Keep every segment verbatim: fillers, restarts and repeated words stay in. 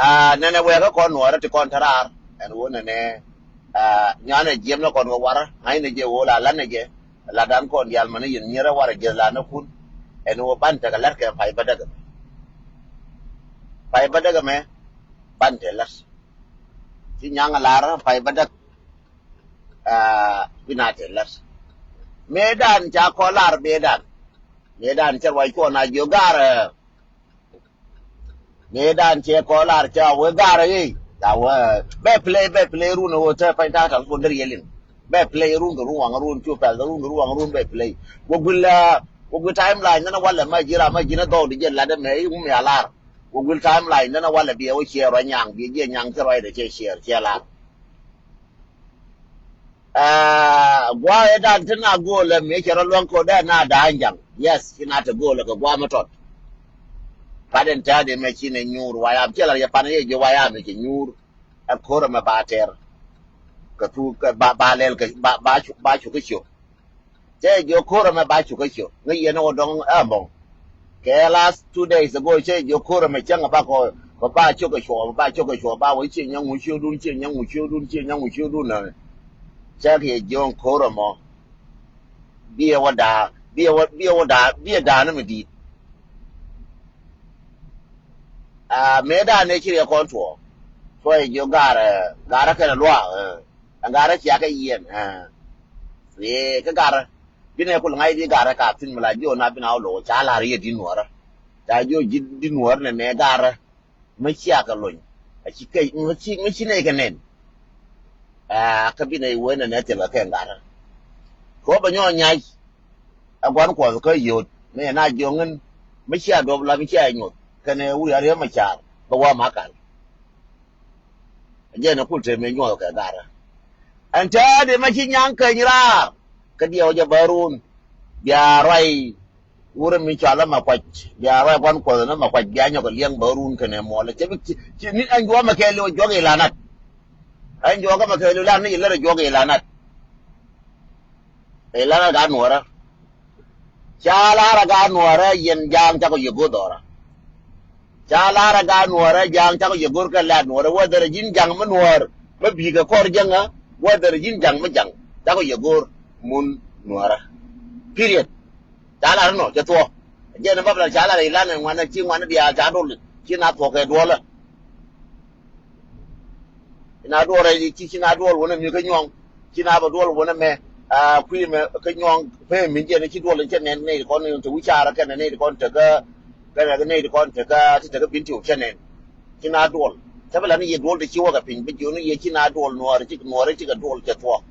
Aa, nɛnɛ wɛɛkä kɔn nuɔɔrä ti kɔn te raar. Ɛn ɣöö nɛnɛ, aa, nyuanɛ jiɛmnɛ kɔn kɛ warä, ŋa̱cnɛ jɛ ɣöö la la̱tnɛ jɛ. La̱tdan kɔn diaal mäni yɛn nyierä warɛ jiɛth la̱tnäkun. Ɛn ɣöö ban tekɛ la̱t kɛ pay bädäk ɛmɛ. Pay bädäk ɛmɛ ban te la̱t. Ci nyaŋ lar pay bädäk. Aa, bi na te la̱t. Mëëdan ca kɔ lar bëëdan. Mëëdan cɛ ruac kuɔn a jiök gaarɛ. Mëëdan cɛ kɔ lar ca wee gaarɛ i̱ ca wee bɛ play, bɛ play run ɛ wee te pany ta̱a̱ telephone deri yɛ liŋ. Bɛ play run kɛ run waŋ run cu pɛl run kɛ run waŋ run bɛ play. Wä guil, aa, wä guil timeline nɛn walɛ ma ji̱ ram ma ji̱ ni dhɔɔk di jɛ lat ɛmɛ i̱ wum ya lar. Wä guil timeline nɛn walɛ biɛ wä ciɛ ruac nyaŋ biɛ jiɛ nyaŋ cɛ ruac dɛ cɛ ciɛ ciɛ lar. Aa, gua̱a̱th ëëdan ti na go̱o̱lä mëë cɛ rɔ luäŋ ko̱dɛ na da̱a̱ny ja̱ŋ. Yes, ci na te go̱o̱lä kɛ gua̱a̱th mi tɔt. Pat in täätdi mɛ ci nɛ nyuur wayam ciɛ la yɛ pan yɛ jiö wayam i̱ ci nyuur. Ɛ ko̱r ɛmɛ ba tɛr. Kɛ thuk kɛ ba, ba lɛl kɛ ba, ba cu, ba cu kä ciök. Cɛ jiök ko̱r ɛmɛ ba cu kä ciök ŋä yɛn ɛ wä dɔ̱ŋ ɛmɔ. Kɛ last two days ago cɛ jiök ko̱r ɛmɛ cäŋ ɛ ba kɔ kɔ ba ciök kɛ cuɔ ba ciök kɛ cuɔ ba wä ciɛ nyɛ ŋu ciökdun ciɛ nyɛ ŋu ciökdun ciɛ nyɛ ŋu ciökdun nä. Cɛ kɛ jiök ko̱r ɛmɔ. Biɛ wä daa biɛ wä biɛ wä daa biɛ daa ni mi di̱i̱t. Aa, mëë daa ni ci riɛ kɔn tuɔɔ. Tuɔɔ jiök gaarɛ gaarɛ kɛnɛ luaak. Ɛn gaarä cia kɛ yiɛn. Ëë, kä gaarä binɛ kul ŋa̱c di gaarä ka thi̱n mi la jiɔ na bin a wä lo̱k ca la̱r yɛ di nuɔrä. Ca jiɔ ji̱ di nuɔrä nɛ nɛ gaarä mi cia kɛ lony. A ci kɛ mi ci mi ci nɛ kɛ nɛn. Aa, kä binɛ iwee nɛ nɛ thil kɛ kɛ gaarä. Kɛ wä bɛ nyɔɔ nyac. Ɛ gua̱n kuɔth kä yio̱o̱t mi na jiɔ ŋän mi cia duɔp la mi cia nyuɔth kɛnɛ wuri a riɛ ma car bɛ wa ma kal. Jɛn ɛ kul te mëë nyuɔth kɛ garä. Ɛn täätdi mɛ ci nyaŋ keny raar kä diɛw jɛ bä run. Bia ruac wurɛ mi cɔal ɛ ma kuac bia ruac gua̱n kuɔth ni ma kuac bia nyɔk kɛ liɛŋ bä run kɛnɛ muɔlɛ cɛ bi ci ni ɛn juɔmɛ kɛɛliw juɔk ilanat. Ɛn juɔk ɛmɛ kɛɛliw lan ni ilɛr juɔk ilanat. Ilanat gaa nuɔrä. Ca lar a gaa nuɔrä yɛn ja̱a̱ŋ cakɔ yɛ go̱o̱r dhɔra. Ca lar a gaa nuɔrä ja̱a̱ŋ cakɔ yɛ go̱o̱r kɛ lat nuɔrä whether ji̱n ja̱ŋ mi nuɔr mi bi̱i̱ kɛ kɔr jäŋä whether ji̱n ja̱ŋ mi ja̱ŋ cakɔ yɛ go̱o̱r mun nuɔrä. Period. Ca lar inɔ cɛ thuɔ̱k. Jɛn in bä bɛ la ca lar ilan in ŋuan in ci ŋuan in diaal ca dol ci na thuɔ̱k kɛ duɔlä. Ci na duɔl rɛy ci ci na duɔl wunɛ mi kä nyuɔŋ. Ci na bɛ duɔl wunɛ mɛ a kui̱ mɛ kä nyuɔŋ pee mi jɛn ci duɔl in cɛ nɛn nɛy ti kɔn in te wi̱caarä kɛnɛ nɛy ti kɔn tekä kɛnɛ nɛy ti kɔn tekä ti tekä bin ti wä cɛ nɛn. Ci na duɔl cä bɛ la ni yɛ duɔl ti ci wä kɛ piny bɛ jiɔni yɛ ci na duɔl nuɔɔri ci nuɔɔri ci kɛ duɔl cɛ thuɔ̱k.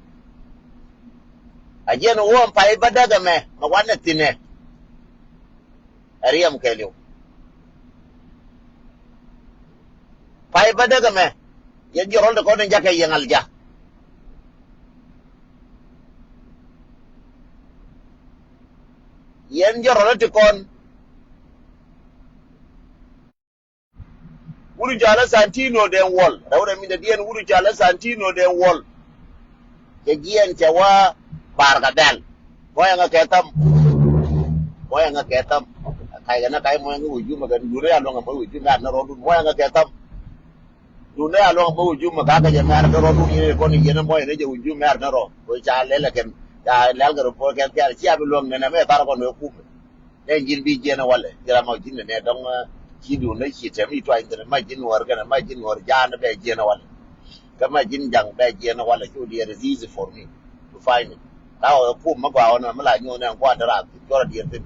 A jiɛn wä pay bä däk ɛmɛ mɛ wanɛ thinɛ. Ɛ riɛm kɛɛliw. Pay bä däk ɛmɛ yɛn jiɔrɔl ti kɔn in jakɛ yɛŋ alja. Yɛn jiɔrɔl ti kɔn. Wut cɔalä Santino Deng Wol rɛw rɛ mi dɛ diɛn wut cɔalä Santino Deng Wol. Cɛ jiɛn cɛ wä Bar Gadhɛl. Mɔyɛ ŋa kɛ tham. Mɔyɛ ŋa kɛ tham. Kac kɛ na kac mɔyɛ ŋa wä jumɛ kɛ dun rɛ ya luɔŋ kɛ mɔy wä jumɛ ar na rɔdun mɔyɛ ŋa kɛ tham. Dun rɛ ya luɔŋ kɛ mɔy wä jumɛ ka kɛ jɛ mɛr kɛ rɔdun yɛn kɔn yɛn mɔyɛ ni jɛ wä jumɛ ar na rɔ. Wä ca lɛl kɛn ca lɛl kɛ rɔ pɔr kɛn kɛn cia bi luɔŋ nɛnɛ mɛ thar kɔn wä kumɛ. Nɛ ji̱n bi jiɛn walɛ ji̱ ram ma ji̱n nɛ dɔŋ. Ci duundä ci tɛm i̱ tuany thilɛ ma ji̱n nuɔr kɛnɛ ma ji̱n nuɔr ja̱a̱n bɛ jiɛn walɛ. Kä ma ji̱n ja̱ŋ bɛ jiɛn walɛ cu diɛɛr is easy for me to find it. Ka ɣɔɔ kum ma gɔaa ɣɔn ma la nyuɔn ɛn gua̱a̱n däraak cuɔrɛ diɛɛr thin.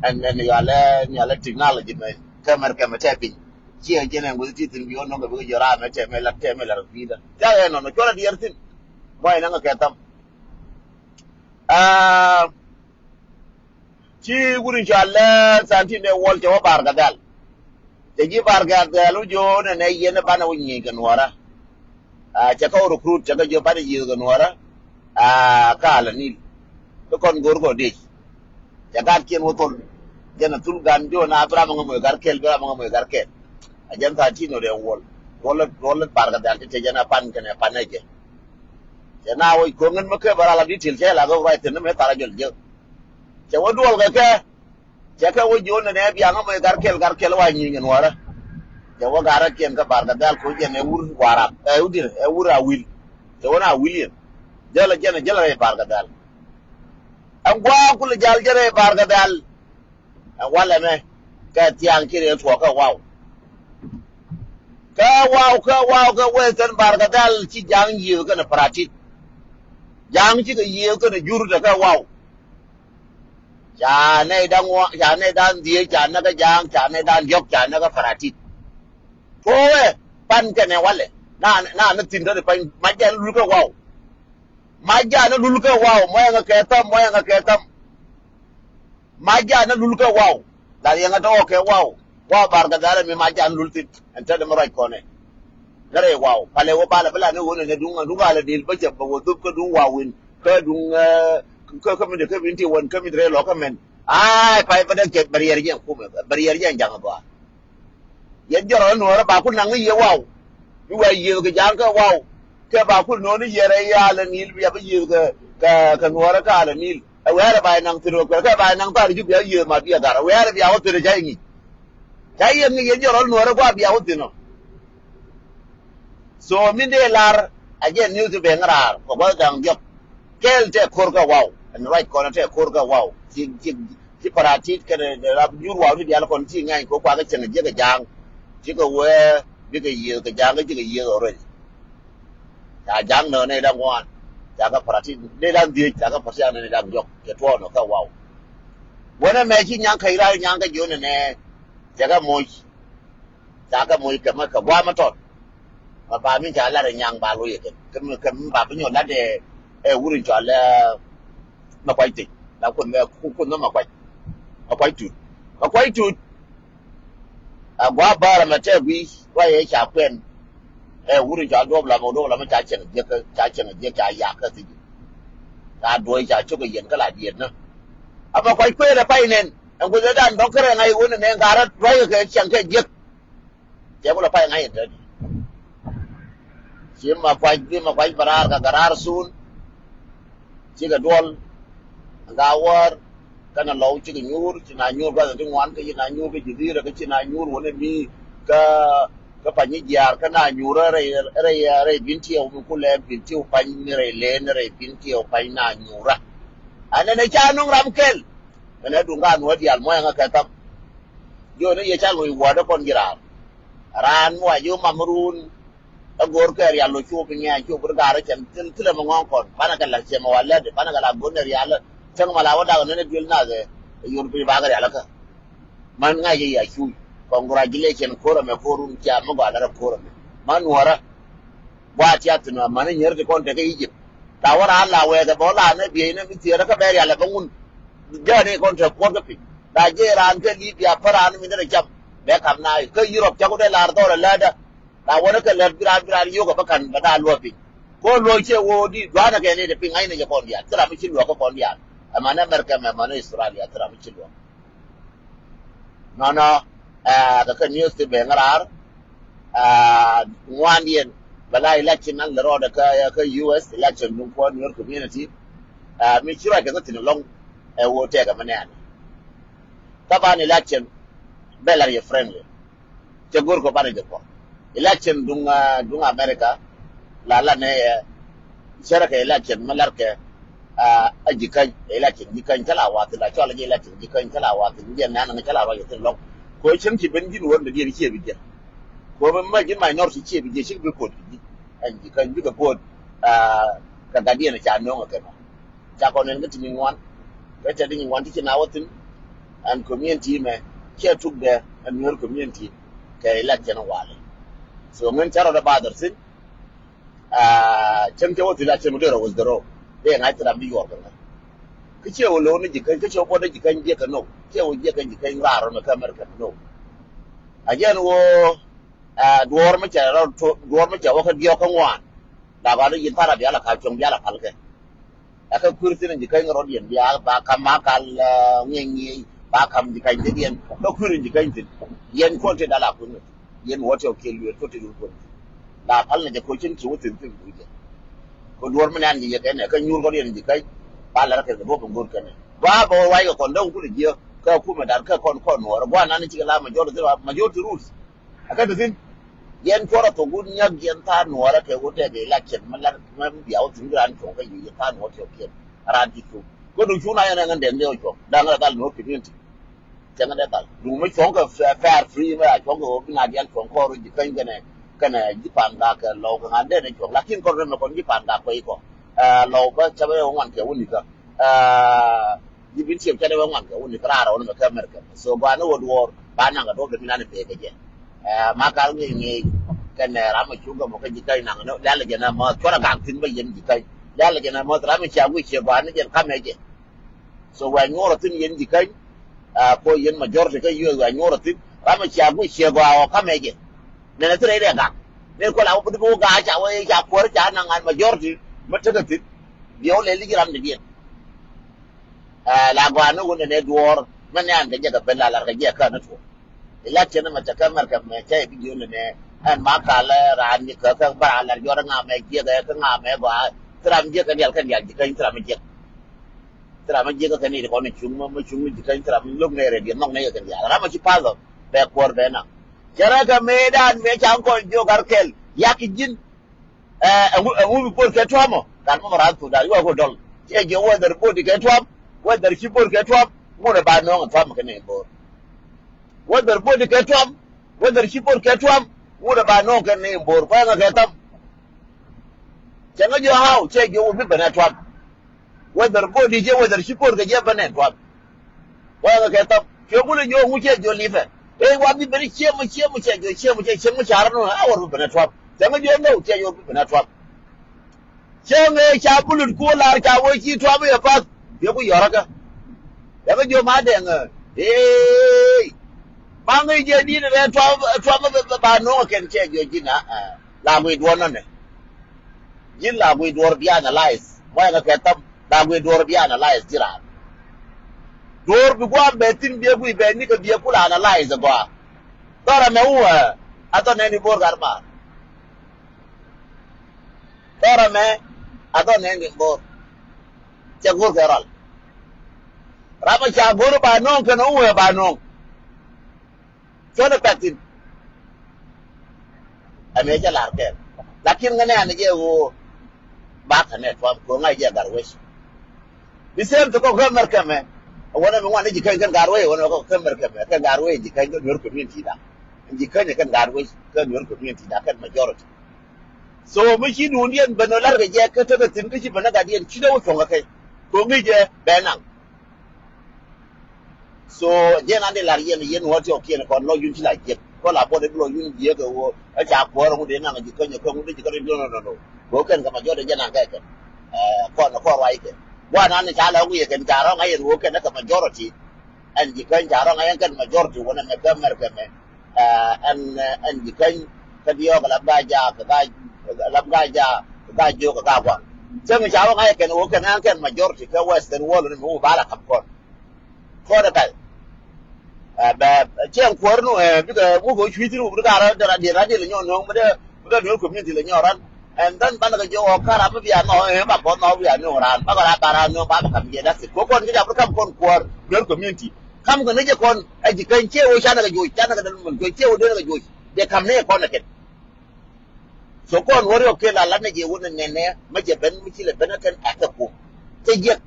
Ɛn ɛn yɔalɛ nyalɛ technology mɛ kɛmɛr kɛmɛ tɛ piny. Ci ɛn jiɛn ɛn guithi ti thin bi ɣɔn nɔŋ kɛ bi kɛ jiɔ raam mɛ tɛmɛ la tɛmɛ la rɛ pi̱i̱dä. Ca ɛn nɔnɔ cuɔrɛ diɛɛr thin. Mɔy nɛ ŋɛ kɛ tham. Aa. Ci wut in cɔal lɛ Santino Deng Wol cɛ wä Bar Gadhɛl. Cɛ ji̱ Bar Gadhɛl wä jiö nɛ nɛ yɛn banɛ wä nyieny kɛ nuɔrä. Aa, cɛ kä wä recruit cɛ kä jiö banɛ yiëth kɛ nuɔrä. Aa, kä Ala Nil. Kä kɔn go̱r kɔ dec. Cɛ gatkiɛn wä thol. Jɛn a thul gan jiö na bi ram ŋä moc gat kɛl bi ram ŋä moc gat kɛl. A jɛn Santino Deng Wol. Duɔl lät duɔl lät Bar Gadhɛl ti te jɛn a pan kɛnɛ pan ɛ jɛ. Cɛ na wä ko̱ŋ in mi kɛ bä ral a detail cɛ la gɛ ruac thi̱n ni mi thar a jɔl jiäk. Cɛ wä duɔl kɛ kɛ. Cɛ kɛ wä jiön nɛ nɛ biaŋ amɔ i̱ gar kɛl gar kɛl wa nyieny in wärä. Cɛ wä garä kiɛn kä Barkadhal kɛ wä jɛn ɛ wur Warap, ɛ wur diɛn, ɛ wur Awil. Cɛ wä na Awil yɛn. Jälɛ jɛn ɛ jälɛ rɛy Barkadhal. Ɛn gua̱a̱ kulɛ jal jɛ rɛy Barkadhal. Ɛn walɛ mɛ kɛ thiaŋ ci rɛy tuɔɔk kä Waw. Kä Waw, kä Waw, kä Western Barkadhal ci Ja̱a̱ŋ yiëëk kɛnɛ Paratit. Ja̱a̱ŋ cikɛ yiëëk kɛnɛ Jur te kä Waw. Ca nɛy da̱ŋ ŋuan, ca nɛy da̱ŋ dhieec, ca näk kä Ja̱a̱ŋ, ca nɛy da̱ŋ diɔ̱k, ca näk kä Paratit. Tuɔɔkɛ pan kɛnɛ walɛ. Na, na, na thi̱n dɔ̱di̱ pany, mac jɛ ni lul kä Waw. Mac jɛ ni lul kä Waw, mɔyɛ ŋä kɛ thäm, mɔyɛ ŋä kɛ thäm. Mac jɛ ni lul kä Waw. La riɛŋä tɔ̱ kɛ Waw. Waw Barkadhal mi mac jɛ ni lul thi̱n. Ɛn te dee mi ruac kɔnɛ. Ni rɛy Waw. Palɛ wä balɛ bi la ni ɣöö nɛ duŋ, duŋ alɛ dil bä cɛ bä wä dhup kä duŋ Waw win. Kä duŋ, eh, kä, kä mi dee kä min ti wän kä mi dee rɛy lɔ kä mɛn. Ay, pay bä dee kɛ bä riɛr jɛ kumɛ. Bä riɛr jɛ jaŋ bä. Yɛn jɔrɔ nuɔrɛ ba ku naŋ ni yɛ Waw. Mi wɛ yiëëth kɛ Ja̱a̱ŋ kä Waw. Kɛ ba ku nööni yɛrɛ yɛ alɛ Nil bia bi yiëëth kɛ, kɛ, kɛ nuɔrɛ kä alɛ Nil. Ɛ wɛɛrɛ ba yɛ naŋ thil wä kuɛl kɛ ba yɛ naŋ thar jup bia yiëëth ma bia gar. Ɛ wɛɛrɛ bia wä thil ca yɛ ŋi̱c. Ca yɛ ŋi̱c yɛn jɔrɔ nuɔrɛ gua bia wä thil nɔ. So min dee lar a jɛ news ti ben ŋa̱raar kɛ gua̱th da̱ŋ diɔ̱k. Kɛɛl tɛ ko̱r kä Waw ɛn ruac kɔn tɛ ko̱r kä Waw. Ci, ci, ci Paratit kɛnɛ rap Jur Waw ni diaal kɔn ci ŋa̱ny kɛ kuakä cieŋ jiäk kɛ Ja̱a̱ŋ. Cikɛ wee bikɛ yiëëth kɛ Ja̱a̱ŋ kä cikɛ yiëëth already. Ca Ja̱a̱ŋ nä nɛy da̱ŋ ŋuan. Ca kä Paratit nɛy da̱ŋ dhieec, ca kä Paratit nɛy da̱ŋ diɔ̱k. Cɛ tuɔɔk nɔ kä Waw. Wänɛ mɛ ci nyaŋ kä Iran nyaŋ kä jiön nɛ. Cɛ kä moc. Ca kɛ moc kɛ mi kɛ gua̱a̱mä tɔt. Mɛ ba mi ca lat ɛ nyaŋ ba loc ɛ kɛ kɛ mi kɛ mi ba bi nyɔk lat ɛ, ɛ wur in cɔal ɛ mɛ kuac thiec la kun mɛ kun mɛ kuac. Mɛ kuac tut. Mɛ kuac tut. Ɛ gua̱a̱ bärä mɛ tɛk wi̱i̱ ruac ɛ ca kuɛn. Ɛ wur in cɔal duɔp la mɛ duɔp la mɛ ca cieŋ jiäk ca cieŋ jiäk ca yak kä thiec. Ca duɔc ca cok ɛ yɛn kä la diet nä. Ɛ mɛ kuac kuëël ɛ pay nɛn. Ɛn guic ɛ dan dɔ̱ŋ kärɛ ŋa̱c wun ɛ nɛn garä ruac ɛ kɛ cieŋ kɛ jiäk. Cɛ ku lɛ pay ŋa̱c in te. Ci ma kuac bi ma kuac bɛ raar kɛ gɛ raar sun. Cikɛ duɔl. Ŋa wäär kɛnɛ lɔw cikɛ nyuur ci na nyuur gua̱th ti ŋuan kä ci na nyuur kä ji̱dhi̱rä kä ci na nyuur wänɛ mi kä kä pany jiaar kä na nyuurä rɛy rɛy rɛy bin tiɛw mi kulɛ bin tiɛw pany ni rɛy leen rɛy bin tiɛw pany na nyuurä. Anɛ nɛ ca nuŋ ram kɛl. Ɛn ɛ duŋ ka nuɔ̱ɔ̱r diaal muɔ̱ɔ̱n ɛŋä kɛ thäm. Jiɔn ni yɛ ca loc wädä kɔn ji̱ raar. Raan mi wa ji̱ mam run. Ɛ go̱o̱r kɛ rial lo cuɔp iŋɛ cuɔp ri gaar ɛ cɛn thil thilɛ mi ŋɔ̱ɔ̱ŋ kɔn banɛ kɛ la̱k cɛ mɛ wa lɛt banɛ kɛ la̱k go̱o̱r nɛ rial. Cäŋ mɛ la wä dak nɛn ɛ duel nath ɛ yor piny bakɛ rial kä. Män ŋa̱c yɛ ya cuuc. Congratulation ko̱r ɛmɛ ko̱r run cia mi gɔaa lät ɛ ko̱r ɛmɛ. Män nuɔ̱ɔ̱rä. Gua̱a̱th tiath thi̱n amäni nyier ti kɔn tekɛ Egypt. La wä raan la wɛɛkɛ bä la nɛ bieyni mi thiëërä kä bɛ rialɛ bä ŋun. Jäni kɔn te puɔt kä piny la jiɛ raan kä Libya pä raan mi derɛ cam. Bɛ kam na kä Europe cak wä dee lar dhɔr ɛ lätdä. La wä ni kɛ lät bi raan bi raan yio̱k ɛ bä ka̱n bɛ da̱a̱ luɔ̱k piny. Ko luɔ̱k ciɛ wä di dua̱a̱n ɛ kɛ ni ti piny ŋa̱cni jɛ kɔn diaal thil ram mi ci luɔ̱k kä kɔn diaal. Amäni America mɛ amäni Australia thil ram mi ci luɔ̱k. Nɔnɔ, ɛ, kɛ kɛ news ti ben ŋa̱raar, ɛ, ŋuandiɛn bɛ la election an lɛ rɔɔdɛ kä, kä U S election duŋ kuɔn Nuer community. Ɛ, mi ci ruac kɛ kä thin lɔŋ ɛ woo tɛkɛ mi nɛɛni. Taban election bɛ la yɛ friendly. Cɛ go̱r kɔ banɛ jɛ kɔ. Election duŋ, ah, duŋ America. La la nɛ, eh, cɛrɛ kɛ election mi lar kɛ, ah, a ji̱ käny. Election ji̱ käny cä la wathi la cɔl a ji̱ election ji̱ käny cä la wathi ji̱ jɛ nɛn ŋä cä la ruac a thin lɔŋ. Kɔ cäŋ ci ben ji̱n wä nɛ diɛn ciɛ bi jɛ. Kɔ mi ma ji̱n minority ciɛ bi jɛ cik bi pot ji̱. Ɛn ji̱ käny bikɛ pot, ah, kɛ gat diɛn ca no̱o̱ŋ a kɛ nɔ. Ca kɔn nɛn kä ti nyin ŋuan. Kä tɛt ti nyin ŋuan ti ci na wä thi̱n. Ɛn community mɛ cɛ tukdɛ ɛn Nuer community kɛ election walɛ. So ŋän cä rɔdɛ ba dhɔr thi̱n. Ah, cäŋ cɛ wä thi̱n la cäŋ wä derɛ wä derɛ. Dee ŋa̱c ti ram bi yuɔr kɛ ŋa̱c. Kä cɛ wä lo̱w ni ji̱ käny kä cɛ wä buɔt ni ji̱ käny jiɛk kɛ no̱w. Cɛ wä jiɛk kɛ ji̱ käny raar rɔ mɛ kä America no̱w. A jɛn wä, ah, duɔ̱ɔ̱r mi cɛ rɔ duɔ̱ɔ̱r mi cɛ wä kä diɔ̱k kä ŋuan. La ba ni yin thar a bia la kal cuɔ̱ŋ bia la pal kɛ. Ɛ kä kuir thin ji̱ käny rɔ̱diɛn bia ba kam ma kal, ah, ŋiɛc ŋiɛc ba kam ji̱ käny thidiɛn kä kuir ji̱ käny thin. Yɛn kuɔn ti dal a kuir ŋic yɛn wä ti ɔ kiɛ lueer kuɔn ti dul kuɔn. La pal ni jɛ koc cin ci wä thin thin kuir jɛ. Kɛ duɔ̱ɔ̱r mi nɛn ji̱ yɛ kɛn ɛ kä nyuur rɔ̱diɛn ji̱ käny. Ba lɛr kɛ kɛ duɔ̱ɔ̱p in go̱o̱r kɛn ɛ gua bä wä ruac kɛ kɔn däk wä kuir jiɛ kä kumɛ dar kä kɔn kɔn nuɔɔr gua nan ci kɛ la majority, majority rules. Ɛ kä te thi̱n. Yɛn cuɔrɛ thok wut nyak yɛn tha̱a̱ŋ nuɔɔrɛ kɛ wut tɛk election mi lar mi bia wä thi̱n bi raan cuɔ̱ŋ kä yiëë yɛn tha̱a̱ŋ nuɔɔr tiɔp kiɛn. Raan ti cuŋ. Kä du cuŋ na yɛn ɛ ŋän dɛŋ dee wä cuɔ̱ŋ. Da̱ŋ rɛ dhal nuɔɔr community. Cäŋ dee thal duŋ mi cuɔ̱ŋ kɛ fair, fair free mi a cuɔ̱ŋ kɛ ɣöö bi ŋa̱t yɛn cuɔ̱ŋ kɔr ji̱ käny kɛnɛ, kɛnɛ ji̱ pa̱a̱n gak kɛ lɔw kɛ ŋa̱t dee ni cuɔ̱ŋ. Lakin kɔn ren mi kɔn ji̱ pa̱a̱n gak kuec kɔ. Ɛ, lɔw bä cä bä wä ŋuan kɛ wä nikä. Ɛ, ji̱ bin tiɛp cä dee wä ŋuan kɛ wä nikä raar wä ni mɛ kä America. So gɔaa ni wä duɔɔr ba naŋ kɛ duɔ̱p dee mi nan pee kɛ jɛ. Ɛ, ma kal ŋi̱i̱c ŋi̱i̱c kɛnɛ ram mi cuŋ kɛ mɔ kä ji̱ käny naŋ ni lɛl jɛ nɛ mɔth cuɔ̱rɛ gak thi̱n bä yɛn ji̱ käny. Lɛl jɛ nɛ mɔth ram mi cia guic ciɛ gɔaa ni jɛn kamɛ jɛ. So wɛ nyuɔrɔ thi̱n yɛn ji̱ käny. Ɛ, ko yɛn majority kä U S wɛ nyuɔrɔ thi̱n. Ram mi cia guic ciɛ gɔaa ɔ kamɛ jɛ. Nɛnɛ thi rɛy rɛ gak. Nɛn kuɛ la wä bi wä gak ca wä ca kuäär ca naŋ an majority mi tekɛ thi̱n. Biɛ wä lɛl ji̱ ram dɛ diɛn. Ɛ, la gɔaa ni wä nɛnɛ duɔɔr mɛ nɛ an kɛ jɛ kɛ ben la lar kɛ jɛ kä ni tuɔ. Election mɛ tekɛ America mɛ cä i̱ bi jiön nɛnɛ. Ɛn ma kalɛ raan ni kä kä bä raan lar jɔr ŋa mɛ jiɛk ɛ kä ŋa mɛ gɔaa. Thi ram jiɛk kɛ dial kɛ dial ji̱ käny thi ram jiɛk. Thil ram mi jiäkä kɛ ni ti kɔn ni cuŋ mi cuŋ mi ji̱ käny thil ram mi lo̱k nɛy rɛy diɛ nhɔk nɛy kɛ kɛn diaal ram mi ci path ɔ bɛ kuɔr bɛ naŋ. Cɛ rɛ kɛ mëëdan mëë ca kɔn jiök ar kɛl yak ji̱n. Ɛŋu ɛŋu bi bo̱r kɛ tuam ɔ gat mɔ ran thok da̱a̱n iwä ko dɔl. Cɛ jiök whether bo̱r di kɛ tuam whether ci bo̱r kɛ tuam ŋun ɛ ba nööŋ ɛ tuam kɛ ni bo̱r. Whether bo̱r di kɛ tuam whether ci bo̱r kɛ tuam ŋun ɛ ba nööŋ kɛ ni bo̱r kuɛ ŋa kɛ tham. Cɛ ŋä jiök how cɛ jiök wä bi ben ɛ tuam. Whether bo̱r di jɛ whether ci bo̱r kɛ jɛ ben ɛ tuam. Wä ŋä kɛ thap cuɛ gulɛ jiök ŋu cɛ jiök lipɛ. Ëë wa bi ben ciɛ mɔ ciɛ mɔ cɛ jiök ciɛ mɔ cɛ ciɛ mɔ ca rɔ nɔ a wär bi ben ɛ tuam. Cɛ ŋä jiök nɔ cɛ jiök bi ben ɛ tuam. Cɛ ŋä ca bulut ku lar ca wä ci tuam yɛ path. Yɛ ku yɔrä kä. Yɛ kä jiök ma dɛŋ ɛ. Ëë. Ma ŋä jɛ di ni rɛ tuam tuam ba nɔŋ kɛn cɛ jiök ji̱ na. La gui duɔn nɔ nɛ. Ji̱n la gui duɔr bi analyze. Mɔyɛ ŋa kɛ thäm la gui duɔr bi analyze ji̱ raan. Duɔr bi guam bɛ thi̱n biɛ gui bɛ nikɛ biɛ kula analyze gɔaa. Thɔrɛ mɛ wä a thɔ nɛni bo̱r gat maar. Thɔrɛ mɛ a thɔ nɛni bo̱r. Cɛ go̱r kɛ rɔl. Ram a ca go̱r ba no̱o̱ŋ kɛn wä ba no̱o̱ŋ. Cuɔ̱n ɛ pɛk thi̱n. Ɛmɛ cɛ la̱r kɛɛl. Lakin ŋäni ɛn jɛ ɣöö bak kɛ nɛ tuam kɛ ɣöö ŋa̱c jɛ gar wec. Bi same ti kɔk kä America mɛ. Ɛ wänɛ mi ŋuan ni ji̱ käny kɛn gar wec ɛ wänɛ kɔk kä America mɛ kɛn gar wec ji̱ käny kä Nuer community da. Ji̱ käny kɛn gar wec kä Nuer community da kɛn majority. So mi ci duundiɛn ben ɔ la̱r kɛ jɛ kä tekɛ thi̱n kä ci ben ɛ gatdiɛn ci dee wä cuɔ̱ŋ kɛ kɛ. Kɛ ɣöö ŋi̱i̱c jɛ bɛ naŋ. So jɛn an di lar yɛn yɛn wä ti ɔ kiɛn kɔn lɔ yun ci la jiɛk kɔ la bɔt ibi lɔ yun jiɛk kɛ wä ɛ ca kuɔr ŋut in naŋ ji̱ käny ɛ kä ŋut in ji̱ kä ri lononono. Kɛ wä kɛn kɛ majority jɛn an kɛ kɛn kɔn kɔn ruac kɛ. Wa nan ni ca la ŋuiɛ kɛn ca rɔŋ a yɛn wä kɛn ɛ kɛ majority. Ɛn ji̱ käny ca rɔŋ a yɛn kɛn majority wä nɛ mɛ kä America mɛ. Ɛn ɛn ji̱ käny kä diɔɔk ɛ la ba ja kɛ ga la ba ja kɛ ga jiök kɛ ga guaŋ. Cäŋ ca rɔŋ a yɛn kɛn wä kɛn an kɛn majority kä Western world ni mɛ wä ba la kam kɔn. Kɔn ɛ pɛl. Ɛ bɛ cieŋ kuäär nu ɛ bikɛ wuk ɛ cui̱c thi̱n wuk bikɛ rɔ dee rɔ diɛl rɔ diɛl nyɔk nööŋ mi dee mi dee Nuer community lɛ nyɔk rɔn. And then banɛ kɛ jiök ɔ kara mi bia nɔ ɛ ba kɔn nɔ bia nööŋ raan bakɛ raan ba raan nööŋ ba bɛ kam jɛ that's it. Kɛ kɔn kɛ jap ri kam kɔn kuäär Nuer community. Kam kɛ ni jɛ kɔn ɛ ji̱ käny ciɛ wee canɛ kɛ joc canɛ kɛ dee mun joc ciɛ wee dee kɛ joc. Dee kam ni kɔn ɛ kɛn. So kɔn wä riɔk kiɛ la lat ni jɛ wun ni nɛnɛ mi jɛ ben mi ci lɛ ben kɛn ɛ kɛ kum. Cɛ jiɛk.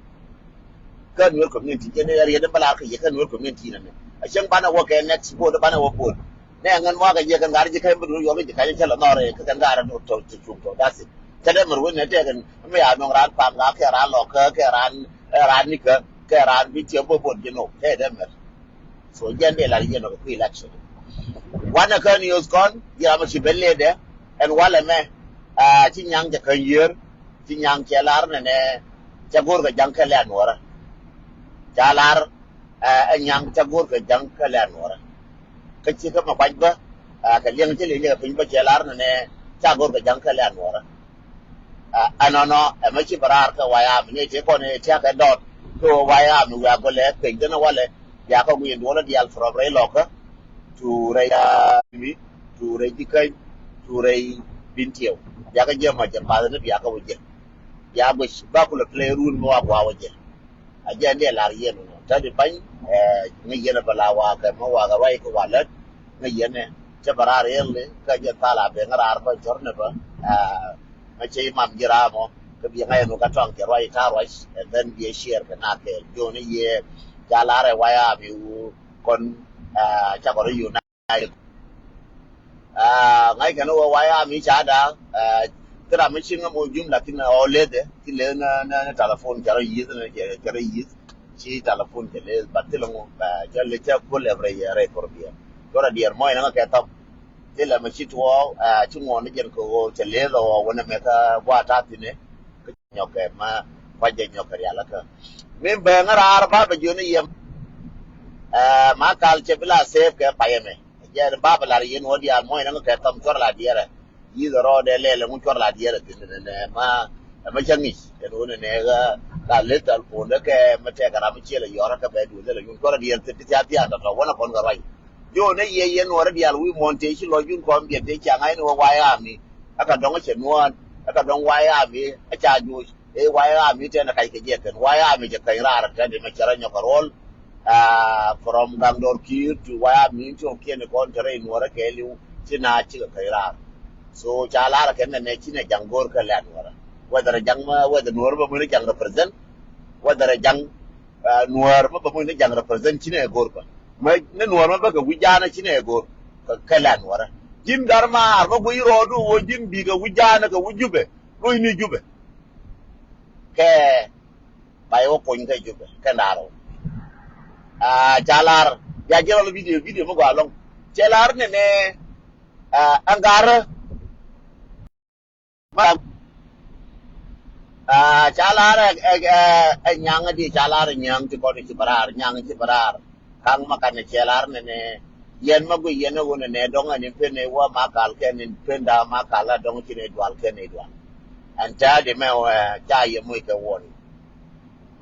Kä Nuer community jɛ ni riet ni bä lar kɛ yɛ kä Nuer community nɛ ni a cäŋ banɛ wä kɛ next vote banɛ wä vote. Nɛ ŋän mɔ kɛ yɛ kɛn gar ji̱ kɛn bi duun yuɔk ji̱ kɛn cɛ lɛ nɔr kɛ kɛn gar tɔ tɔ cuŋ tɔ that's it. Cɛ dee mɛr wen nɛ tɛk mi ya nɔŋ raan pam ŋa kɛ raan lɔ kä kɛ raan ɛ raan ni kä kɛ raan bi tiɛ bä vote ji̱ nɔ kɛ dee mɛr. So jɛn dee lar yɛn ɔ kɛ kui̱ election. Wanɛ kä news kɔn ji̱ ram ɔ ci ben lëëdɛ ɛn walɛ mɛ. Ci nyaŋ cɛ käny yiër ci nyaŋ cɛ lar nɛnɛ. Cɛ go̱o̱r kɛ ja̱ŋ kɛ lɛ anuɔrä. Ca lar ɛ nyaŋ cɛ go̱o̱r kɛ ja̱ŋ kɛ lɛ anuɔrä. Kä ci kä mɛ kuac bä kɛ liɛŋ ci liɛŋ cɛ kɛ piny bä cɛ lar nɛnɛ. Ca go̱o̱r kɛ ja̱ŋ kɛ lɛ anuɔrä. Ɛnɔnɔ ɛmɛ ci bɛ raar kɛ wayam ni ti kɔn ti akɛ dɔt kɛ wayam wiak gɔlɛ pec dɛn walɛ. Biakɛ guiy duɔlä dial from rɛy lɔkä tu rɛy mi tu rɛy jikäny tu rɛy bin tiɛw. Biakɛ jiɛ mɔ jɛ path ni biakɛ wä jɛ. Bia guic ba kulɛ play run mi wa gua wä jɛ. A jɛ ni lar yɛn wä tani bany. Ŋa yɛn bɛ la wa kɛ mɔ wa kɛ ruac kɛ wa lät. Ŋa yɛn Cä bä raar really kä jɛ thal a ben raar bä jɔr ni bä. Mɛ cɛ imam ji̱ raar mɔ kä biɛ ŋa̱c ɛn wä kä tɔŋ kɛ ruac ita ruac, and then biɛ share kɛ na kɛɛl jɔni yɛ. Ca lar ɛ waya mi wu kɔn ca kɔn unite. Ŋa̱c kɛn wä waya mi ca da. Thira mi ci ŋä mo jum lakin ɔ leth ɛ ti leth ni telephone ca rɔ yith ni ca rɔ yith. Ci telephone cɛ leth, but thilɛ ŋu cɛ lɛ cɛ kul every year rɛ kor biɛ. Cɔrɛ diɛr mɔc ni ŋä kɛ thɔm. Thilɛ mɛ ci tuɔɔk ci ŋuɔn ni jɛn kɛ ɣöö cɛ leth ɔ wä ni mɛ kä gua ta̱a̱ thi̱n ɛ. Kä nyɔkɛ ma kuac jɛ nyɔkɛ rial kä mi bɛ ŋä raar ba bɛ jiön ni yɛm. Ma kal cɛ bi la save kɛ payɛ mɛ. Jɛ ba bɛ lar yɛn wä diaal mɔc ni ŋä kɛ thɔm cɔrɛ la diɛrɛ. Yi̱th rɔɔdɛ lɛl ɛŋu cuɔr la diɛɛr ɛ thi̱n nɛnɛ ma. Ɛmɛ cä ŋi̱c ɛn ɣöö nɛnɛ ɣä la leth thal puɔ̱ndä kɛ mɛ tɛkɛ ram mi ciɛl ɛ yɔrä kɛ bɛ duël lɛl ɛ nyun cuɔr la diɛɛr thi̱n ti thia̱a̱ thia̱a̱ tɔ̱tɔ̱ wänä kɔn kɛ ruac. Ji̱ ɣöö nɛ yɛ yɛn nuɔɔrä diaal wi̱i̱ muɔ̱ɔ̱n tëë ci lɔc yun kɔn biɛt tëë ca ŋa̱c ni wä wayä ami. Ɛ kɛ dɔ̱ŋ cɛ nuɔ̱ɔ̱n ɛ kɛ dɔ̱ŋ wayä ami ɛ ca juuc. Ëë wayä ami tɛn ɛ kac kɛ jɛ kɛn wayä ami cɛ kɛny raar tɛn di mɛ cɛ rɔ nyɔk kɛ ruɔl. From gaŋ dɔr ki̱i̱r tu waya mi̱i̱n ti ɔ kiɛn kɔn te rɛy nuɔrä kɛ liw. Ci na cikɛ käc raar. So ca lar kɛn nɛ nɛ ci nɛ jaŋ go̱o̱r kɛ lɛ nuɔrä. Whether jaŋ ma whether nuɔrä ma muini jaŋ represent. Whether jaŋ nuɔrä ma ba muini jaŋ represent ci nɛ go̱o̱r kɛ. Ma ni nuɔrä ma bä kɛ wi̱c jaanä ci nɛ go̱o̱r kɛ lɛ nuɔrä. Ji̱n gar maar ma guiy rɔɔdu wä ji̱n bikɛ wi̱c jaanä kɛ wi̱c jupɛ. Luc ni jupɛ. Kɛ ba yɛ wä kony kä Jubɛ kɛ ndaar wä. Ca lar ya jɛ rɔl video video mi gɔaa lɔŋ. Cɛ lar nɛnɛ. Ɛn gar ma ca lar ɛ nyaŋ di ca lar nyaŋ ti kɔn ci bɛ raar nyaŋ ci bɛ raar. Kaŋ ma kanɛ cɛ lar nɛnɛ. Yɛn ma gui yɛn a ɣöö nɛnɛ dɔŋ ɛn in pen ɛ wä ma kal kɛn in pen da ma kal a dɔŋ ci nɛ dual kɛn ɛ dual. Ɛn täädi mɛ wä ca yɛ muc kɛ wuɔni.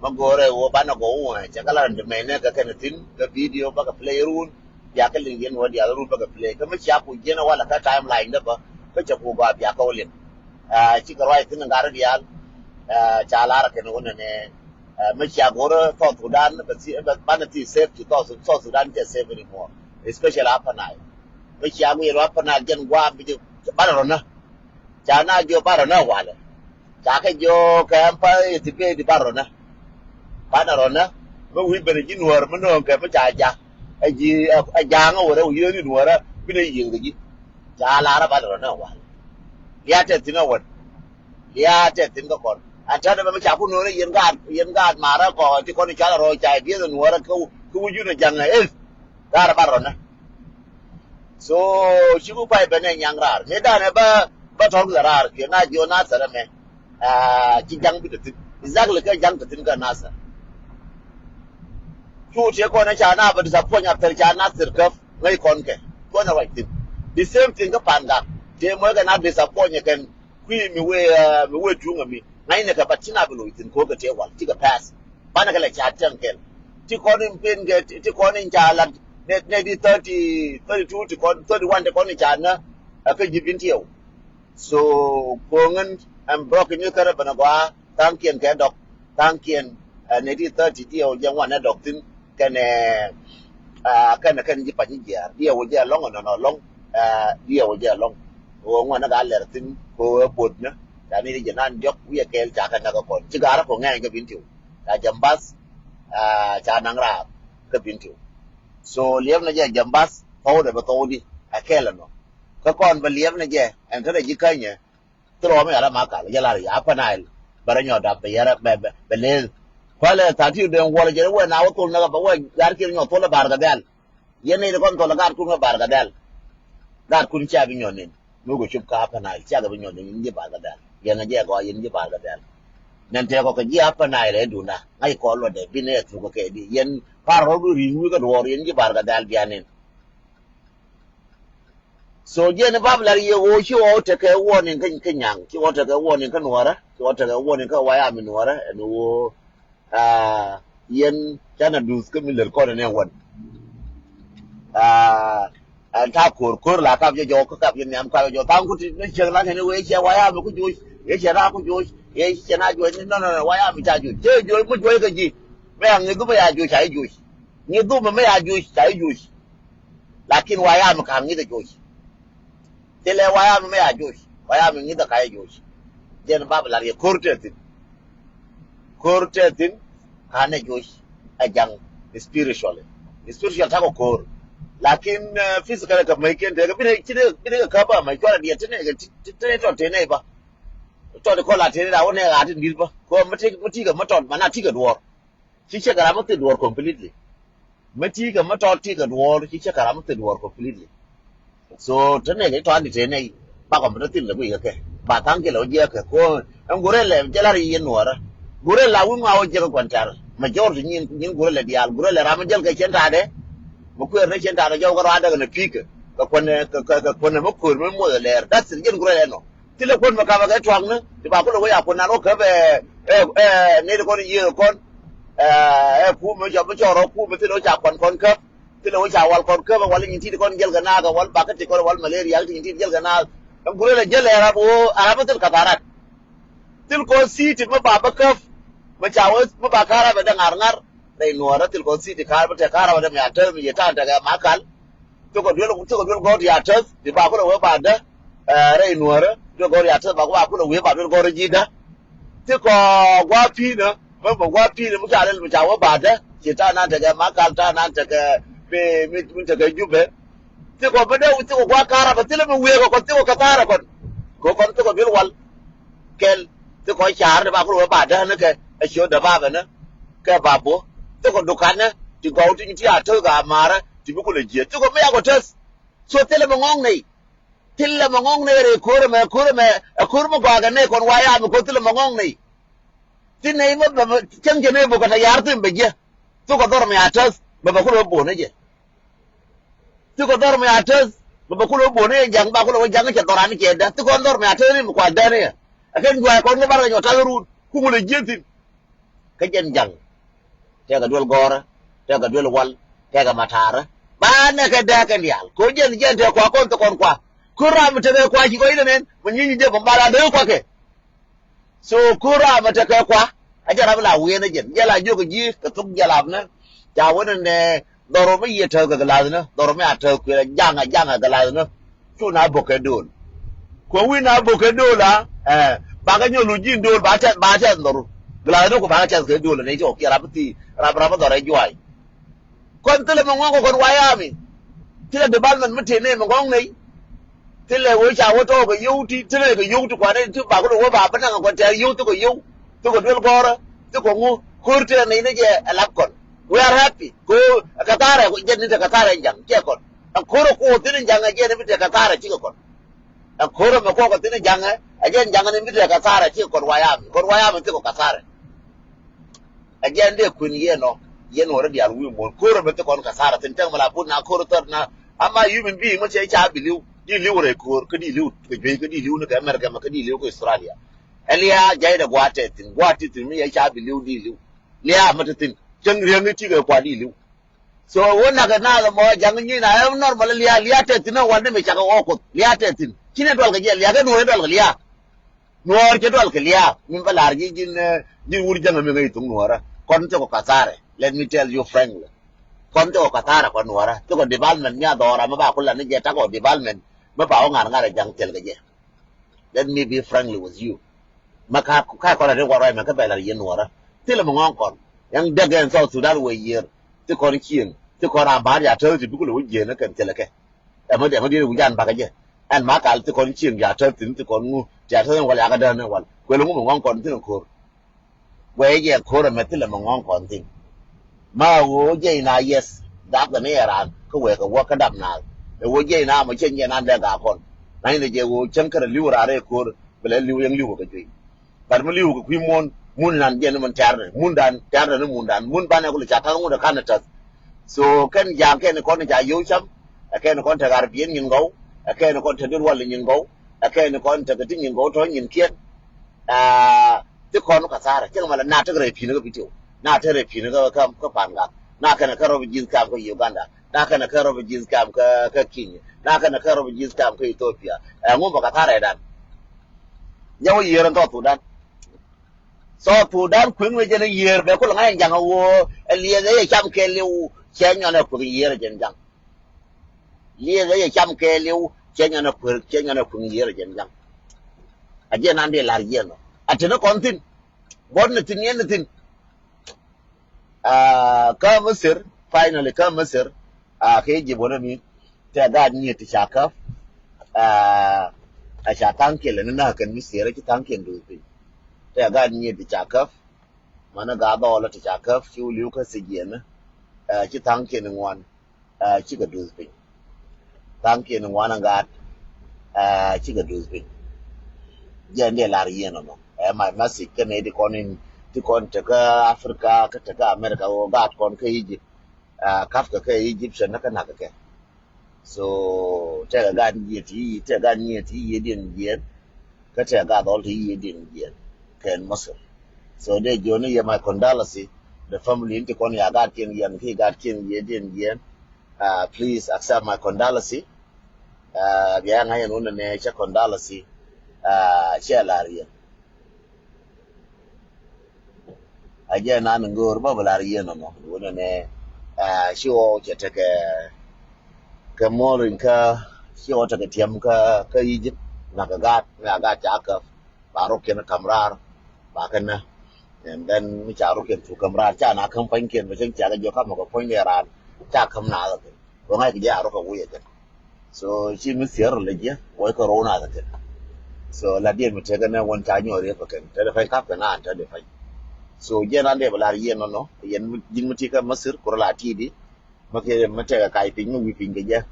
Ma go̱o̱rɛ wä banɛ gɔw wä cɛ kɛ la rɛn ti mɛy nɛ kɛ kɛn thi̱n kɛ video bakɛ play run. Biakɛ liŋ yɛn wä dial run bakɛ play kä mi cia ku jiɛn a walɛ kä timeline dä bä. Kä cɛ ku gɔaa biakɛ wä liŋ. Cikɛ ruac thi̱n ŋa̱r dial. Ca lar kɛn wä nɛnɛ. Mi cia go̱o̱rɛ South Sudan banɛ thi safe ti South Sudan cɛ safe anymore. Especially Upper Nile. Mi cia go̱o̱rɛ Upper Nile jɛn guam bi jɛ banɛ rɔnä. Ca na jiɔ banɛ rɔnä walɛ. Ca kɛ jiɔ kɛ ɛm pa iti bee di banɛ rɔnä. Banɛ rɔnä. Mi wi̱i̱ ben ji̱ nuäär mi nööŋ kɛ mi ca ja̱. Ɛ ji̱ ɛ ja̱a̱ŋä wärä wi̱i̱ ni nuäärä binɛ yiëëŋ kɛ ji̱. Ca laarä banɛ rɔnä walɛ. Lia̱a̱ tɛ thi̱n ɛ wän. Lia̱a̱ tɛ thi̱n kä kɔn. Ɛn tɛ̈t ɛmɛ mi ca ku nuɔ̱ɔ̱rä yɛn gaat yɛn gaat maarä kɔn ti kɔn i̱ cɔal ɛ rɔɔc ca i̱ dieth ɛ nuɔ̱ɔ̱rä kä wi̱c yun ɛ ja̱ŋ ɛ eth. Gaat ɛ bar rɔnä. So ci ku pay ben ɛ nyaŋ raar mi danɛ bä bä tɔ̱r kɛ raar kiɛ na jiɔ Nasir ɛmɛ. Ci ja̱ŋ bi te thi̱n exactly kä ja̱ŋ te thi̱n kä Nasir. Cu tiɛ kɔn ɛ ca na bä disappoint after ca Nasir käp ŋäc kɔn kɛ. Kɔn ɛ ruac thi̱n. The same thing kä Pangak. Tëë mɔc kɛ na disappoint ɛ kɛn. Kui̱ mi wee mi wee tuŋ ami ŋa̱cnɛ kɛ bat ci na bi loc thi̱n ko̱o̱k kɛ tëë wal cikɛ pass. Banɛ kɛ lɛ ca tiɛŋ kɛl ti kɔn in pen kɛ ti kɔn in ca lat. Nɛ di thirty thirty two ti kɔn thirty one ti kɔn in ca nä. Ɛ kä ji̱ bin tiɛw. So ko̱o̱ŋ in ɛn brɔk in kärɛ bɛn ɛ gɔaa. Tha̱a̱ŋkiɛn kɛ dɔk tha̱a̱ŋkiɛn. Ɛ nɛ di thirty diɛw jɛ ŋuan ɛ dɔk thi̱n. Kɛnɛ kɛnɛ kɛn ji̱ pa̱ny ji̱ jiaar diɛw jɛ ɛlɔ̱ŋ ɛnɔnɔ ɛlɔ̱ŋ. Diɛw jɛ ɛlɔ̱ŋ. Ɣöö ŋuan ni ka lɛr thi̱n kɛ ɣöö ɛ bo̱tnä. Ca ni jɛ nan diɔ̱k wi̱i̱ ɛ kɛɛl ca kɛ näk ɛ kɔn ci ga̱rä kɔ ŋɛɛny kä bin tiw. Ca jɛm bath. Ca naŋ raar kä bin tiw. So liɛpnɛ jɛ jɛm bath thɔwdɛ bɛ thɔwdi ɛ kɛɛl ɛnɔ. Kä kɔn bɛ liɛpnɛ jɛ ɛn kä rɛ ji̱ känyɛ. Thil ɣɔm yara ma kal jɛ lar ya Upper Nile. Bɛ rɛ nyɔt dap bɛ yɛrɛ bɛ bɛ leth. Kualɛ tha̱a̱ŋ ti den wuɔl jɛ wɛ na wä thol na bɛ wɛ gar kir nyɔt thol bar ka dhɛl. Yɛn ni kɔn thol gar kun kä bar ka dhɛl. Gar kun cia bi nyɔt nin. Mi wä cop ka Upper Nile cia bi nyɔt nin ji̱ bar ka dhɛl. Yɛn jɛ gɔ yɛn ji̱ bar ka dhɛl. Nɛn tɛkɔ kɛ ji̱ Upper Nile ɛ dunda ŋa̱c kɔn luɔtdɛ bi ni ɛ thuk kɛ di yɛn par rɔ du ri̱i̱ŋ wi̱i̱ kä duɔɔr yɛn ji̱ bar ka dhɛl bian nin. So jiɛn i̱ bap lar yɛ ɣöö ci ɣɔw tekɛ warning kä kä nyaŋ ci ɣɔw tekɛ warning kä nuɔrä ci ɣɔw tekɛ warning kä wayami nuɔrä ɛn ɣöö. Yɛn canɛ duth kä mi lär kɔn ɛn ɛ wän. Ɛn ta̱a̱ ko̱r ko̱r la kap jɛ jɔk kä kap jɛ nhiam kap jɛ jɔk tha̱a̱ŋ kuti ni ciɛk la kɛn i̱ wee ciɛ wayami ku joc. I̱ ciɛ na ku joc i̱ ciɛ na joc ni nɔnɔ wayami ca joc cɛ joc mi joc kä ji̱. Mɛ a ŋi̱th dhumɛ ya joc ca i̱ joc. Ŋi̱th dhumɛ mɛ ya joc ca i̱ joc. Lakin wayami ka̱n ŋi̱th ɛ joc. Thilɛ wayam mi a joc, wayam mi ŋi̱th a ka̱c a joc. Jɛn bab lar yɛ ko̱r tɛ thi̱n. Ko̱r tɛ thi̱n ka̱n ɛ joc ɛ ja̱ŋ spiritually. Spiritual takɔ ko̱r. Lakin, eh, physical kɛ mäc kiɛn tekɛ bi nɛ ci nɛ bi nɛ kɛ käp a mäc cuarɛ diɛ ti nɛ kɛ ti ti tɔ ti nɛ ba. Tɔ ti kɔn la ti nɛ da wä nɛ ɣa̱a̱ ti di̱t ba. Kɔ mi ti mi ti kɛ mi tɔt ma na ti kɛ duɔr. Ci cɛ kɛ ram mi thil duɔr completely. Mi ti kɛ mi tɔt ti kɛ duɔr ci cɛ kɛ ram mi thil duɔr completely. So te nɛ kɛ tɔt ni te nɛ ba kɔn bi te thil lɛ guiy kɛ kɛ ba thaŋ kɛ lɛ wä jiɛ kɛ ko ɛn gurɛ lɛ jɛ lar yɛ nuɔrä. Gurɛ la wi̱n ŋa wä jiɛ kɛ kuan tɛr ma jɔr ti nyin nyin gurɛ lɛ diaal gurɛ lɛ ram mi jɛl kɛ cɛn ta̱a̱dɛ. Mi kuɛɛr ni cɛn ta̱a̱dɛ jɔw kɛ ruaadɛ kɛ nɛ pi̱i̱ kɛ kɛ kuan kɛ kɛ kuan mi ko̱r mi muɔth lɛɛr. That's it, jɛn gurɛ lɛ nɔ. Thilɛ kuän mi kapɛ kɛ tuakni ti ba kulɛ wec a kuän nan wä käp ɛ ɛ ɛ nɛy ti kɔn yiëë kɔn. Ɛ ɛ kum mi cɔ mi cɔɔr ɔ kum mi thilɛ wec a kuän kɔn käp. Thilɛ wec a wal kɔn käp ɛ wal nyin ti ti kɔn jɛl kɛ naak ɛ wal bakä ti kɔn ɛ wal malaria ti nyin ti ti jɛl kɛ naak. Ɛn gurɛ lɛ jɛl ɛ rap ɣöö a rap mi thil ka̱tharat. Thil kɔn thi̱i̱ ti mi ba bä käp mi ca wä mi ba ka̱r rap ɛ dee ŋa̱r ŋa̱r. Rɛy nuɔɔrä thil kɔn thi̱i̱ ti ka̱r mi tɛ ka̱r rap ɛ dee mi a tääth mi yɛ ta̱a̱n tekɛ ma kal. Thikɔ duel thikɔ duel gɔ̱r ya täth ti ba kulɛ wee ba dä. Ɛ rɛy nuäärä duel gɔ̱r ya täth ba kulɛ wee ba duel gɔ̱r ji̱ dä. Thikɔ gua̱a̱ pi̱i̱nä mɛ mɛ gua̱a̱ pi̱i̱nä mi ca rɛl mi ca wee ba dä. Ci ta̱a̱ nan tekɛ ma kal ta̱a̱ nan tekɛ mi mi mi tekɛ jubɛ. Thikɔ mi dee thikɔ gua̱a̱ ka̱rä bä thilɛ mi wee kɛ kɔn thikɔ kɛ tha̱a̱rä kɔn. Kɛ kɔn thikɔ duel wal kɛl thikɔ ca̱a̱r ti ba kulɛ wee ba dä ni kɛ ɛ ciö däbaabɛ ni kɛ ba bo̱. Thikɔ dukanä ti gɔw ti ti a täth ka ma̱a̱rä. Ti bi kulɛ jiɛth thikɔ mi yakɔ täth. So thilɛ mɛ ŋɔ̱ŋ nɛy. Thilɛ mɛ ŋɔ̱ŋ nɛy rɛy ko̱r ɛmɛ ko̱r ɛmɛ ɛ ko̱r mɛ gɔaa kɛ nɛy kɔn wayam mi ko̱r thilɛ mɛ ŋɔ̱ŋ nɛy. Thi nɛy mɛ bɛ cäŋ cɛ nɛy bok kɛ tɛ yar thim bɛ jiɛ. Thukɛ dhɔr mi a täth bɛ bɛ kulɛ wä bon ni jɛ. Thukɛ dhɔr mi a täth bɛ bɛ kulɛ wä bon ni jɛ ja̱ŋ ba kulɛ wä ja̱ŋ cɛ dhɔran cɛ dä thukɛ dhɔr mi a täth ni mi kual däni yɛ. Ɛ kɛn juac kɔn kä bar kɛ nyɔ ta̱th run ku ŋulɛ jiɛ thi̱n. Kä jɛn ja̱ŋ. Tɛkɛ duel gɔ̱rä tɛkɛ duel wal tɛkɛ matarä. Ba nɛ kɛ dee kɛn diaal ko jɛn jɛn tɛ kua kɔn thɛ kɔn kua. Kun ram mi tekɛ kua ci kɔ ilɛ nɛn mɛ nyi nyi jɛ bä bala dee kua kɛ. So kun ram mi tekɛ kua. A jɛ ram la wienä jɛn jɛ la jiök ji̱ kɛ thuk jɛ lam nɛ. Ca wen nɛ dhɔr mi yiɛ täk kɛ gɛ lath nä dhɔr mi a täk kuɛ ja̱ŋ a ja̱ŋ a gɛ lath nä. Cu na bok kɛ do̱l. Kuɛ wi̱n na bok kɛ do̱l a ɛ bakɛ nyɔl lu ji̱n do̱l ba tɛth ba tɛth nhɔru. Glath ni ku bakɛ tɛth kɛ do̱l ni cɔ kiɛ rap thi rap rap dhɔr ɛ juay. Kɔn thilɛ mi ŋɔŋ kɛ kɔn wayami. Thilɛ department mi tëë nɛy mi ŋɔŋ nɛy. Thilɛ wee ca wä tɔɔk kɛ yio̱w ti thilɛ kɛ yio̱w ti kuanɛ ti bakɛ lo wä ba bi naŋ kɛ kɔn tɛɛr yio̱w thikɛ yio̱w. Thikɛ duel gɔ̱rä thikɛ ŋu ko̱r tëë nɛy ni jɛ ɛ lap kɔn. We are happy. Ko ɛ kɛ thaarɛ jɛn ni te kɛ thaarɛ ja̱ŋ cɛ kɔn. Ɛ ko̱r ɛ kuɔth thi̱n in ja̱ŋ ɛ jɛn in bi tekɛ thaarɛ cikɛ kɔn. Ɛ ko̱r ɛmɛ kuɔkɛ thi̱n in ja̱ŋ ɛ jɛn ja̱ŋ in bi tekɛ thaarɛ cikɛ kɔn wayam kɔn wayam in thikɔ kɛ thaarɛ. Ɛ jɛn dee kuën yɛn ɔ yɛn wä rɔ diaal wi̱i̱ muɔ̱n ko̱r ɛmɛ thikɔn kɛ thaarɛ thi̱n tɛŋ mɛ la put na ko̱r thär na. Ama human being mɛ cɛ ca bi li̱w di li̱w rɛy ko̱r kä di li̱w kɛ juey kä di li̱w ni kɛ America mɛ kä di li̱w kɛ Australia. Ɛ lia̱a̱ ja̱ydɛ gua̱a̱ tɛth thi̱n gua̱a̱ ti thi̱n mi yɛ ca bi li̱w di li̱w. Lia̱a̱ mɛ ti thi̱n cäŋ riäŋ i̱ ti kɛ kua di li̱w. So wä nakɛ naath ɛmɔ ja̱ŋ nyin a ɛm normal lia̱a̱ lia̱a̱ tɛth thi̱n ɛ wal ni mi cakɛ wä kuoth lia̱a̱ tɛth thi̱n ci nɛ dual kɛ jɛ lia̱a̱ kɛ nuɔ̱ɔ̱r dual kɛ lia̱a̱. Nuɔɔr cɛ dual kɛ lia̱a̱ min bä la̱r ji̱ ji̱n ji̱n wur jäŋ mi ŋäc thok nuɔɔrä kɔn thikɔ kathare. Let me tell you frankly. Kɔn thikɔ kathare kɔn nuɔɔrä thikɔ development mi a dhɔra mi ba kula ni jɛ takɔ development mi ba wä ŋa̱r ŋa̱r ɛ ja̱ŋ thil kɛ jɛ. Let me be frankly with you. Ma ka ka kɔn a ri wa rɔy mɛ kä bɛ la ri yɛn nuɔrä. Thilɛ mɛ ŋɔŋ kɔn. Yɛn dɛk ɛn South Sudan wɛ yiër. Thi kɔn cieŋ. Thi kɔn a ba̱a̱r ya täth ti duk lɛ wä jiɛn ɛ kɛn thilɛ kɛ. Ɛmɛ dɛmɛ diɛn wi̱c an bakä jɛ. Ɛn ma kal thi kɔn cieŋ ya täth ti ni thi kɔn ŋu. Ti ya täth ɛn wal ya kä dään ɛn wal. Kuɛl ŋu mɛ ŋɔŋ kɔn thin ɛ ko̱r. Guɛy jɛ ko̱r ɛmɛ thilɛ mɛ ŋɔ̱ŋ kɔn thi̱n. Ma ɣöö jɛ in a yɛth dak kɛ ni ɛ raan kä wëë kɛ wä kä dap naath. Ɛ ɣöö jɛ in a mɔ cɛ nyɛ nan dee gak kɔn. Na in ɛ jɛ ɣöö cäŋ kärɛ li̱w raan rɛy ko̱r bɛ lɛ li̱w yɛn li̱w kɛ juey. Bat mi li̱w kɛ kui̱ muɔ̱n mun nan jɛ ni mun tɛ̈rnɛ mun dan tɛ̈rnɛ ni mun dan mun banɛ kulɛ ca ta̱th ŋut ɛ ka̱n ɛ täth. So kɛn ja̱a̱ŋ kɛn kɔn ca yio̱w cam. Ɛ kɛn kɔn te ɣar biɛn nyin gɔw. Ɛ kɛn kɔn te duel wal nyin gɔw. Ɛ kɛn kɔn te kɛ ti nyin gɔw tɔ̱ nyin kiɛn. Aa, ti kɔn kathara cieŋ malɛ na tekɛ rɛy pi̱n kä Video. Na tekɛ rɛy pi̱n kä kä kä Pangak. Na kɛn kä refugees camp kä Uganda. Na kɛn kä refugees camp kä kä Kenya. Na kɛn kä refugees camp kä Ethiopia. Ɛ ŋu bɛ kathara ɛ dan. Nyɛ wä yier ɛn South Sudan. South Sudan kueŋ wec jɛn ɛ yier bɛ kulɛ ŋa̱c ɛn ja̱ŋ ɛ ɣöö ɛ liɛth ɛ yɛ cam kɛɛliw. Cɛ nyɔn ɛ kueŋ yier ɛ jɛn ja̱ŋ. Liɛth ɛ yɛ cam kɛɛliw. Ciɛ nyɔn a kuer, ciɛ nyɔn a kueŋ yier a jɛn jaŋ. A jɛn an dee lar yiɛn ɔ. A teni kɔn thin. Bɔt ni thin yɛn ni thin. Ah, kä Misir, finally kä Misir. Ah, kɛ Egypt wänä mi. Tɛ gaat nyiet ti ca käp. Ah, a ca thaŋ kiɛn lɛ ni na kɛn mi siɛrɛ ci thaŋ kiɛn duth piny. Tɛ gaat nyiet ti ca käp. Mani gaat dhɔɔlä ti ca käp ci wä li̱w kä thijiɛn. Ah, ci thaŋ kiɛn ŋuan. Ah, cikɛ duth piny. Thaŋ kiɛn ŋuan a gaat. Ah, cikɛ duth piny. Jɛn dee lar yiɛn ɔnɔ. Ɛ my message kä nɛ ti kɔn in, ti kɔn tekä Africa kä tekä America wä gaat kɔn kä Egypt. Ah, kap kɛ kɛ Egyptian ni kä nak kɛ kɛ. So tɛkɛ gat nyiet ti yi, tɛkɛ gat nyiet ti yi diɛn jiɛn. Kä tɛkɛ gat dhɔl ti yi diɛn jiɛn kɛn Misir. So dee jiɔni yɛ my condolence, the family in ti kɔn ya gat kiɛn yɛn ki gat kiɛn yi diɛn jiɛn. Ah, please accept my condolence. Ah, bia ŋa̱c ɛn wun ɛnɛ cɛ condolence. Ah, cɛ lar yɛn. A jɛ nan ŋo̱o̱r bä bä lar yien ɔnɔ wunɛ nɛ. Ah, ci ɣɔw cɛ tekɛ kɛ muɔr in kä, ci ɣɔw tekɛ tiɛm kä, kä Egypt. Nak kɛ gaat, mɛ a gaat ca käp. Ba rok kiɛn kam raar ba kɛ nɛ. And then mi ca rok kiɛn cu kam raar ca na käm puɔ̱ny kiɛn bɛ cäŋ ca kɛ jiɔk kamɛ kɛ puɔ̱ny dee raar ca käm na kɛ kɛ. Wä ŋa̱c kɛ jɛ a rok kɛ wi̱i̱ ɛ kɛn. So ci mi thier rɔ lɛ jiɛ wä kɛ rɔw na kɛ kɛn. So la diɛn mi tekɛ nɛ wän ca nyɔɔ riek kɛ kɛn te dee pany kap kɛ na an te dee pany. So jiɛn an dee bɛ lar yien nɔnɔ yɛn ji̱n mi ti kä Masir kurɛ la ti di. Mi kɛ mi tekɛ kac piny mi wi̱i̱ piny kɛ jɛ.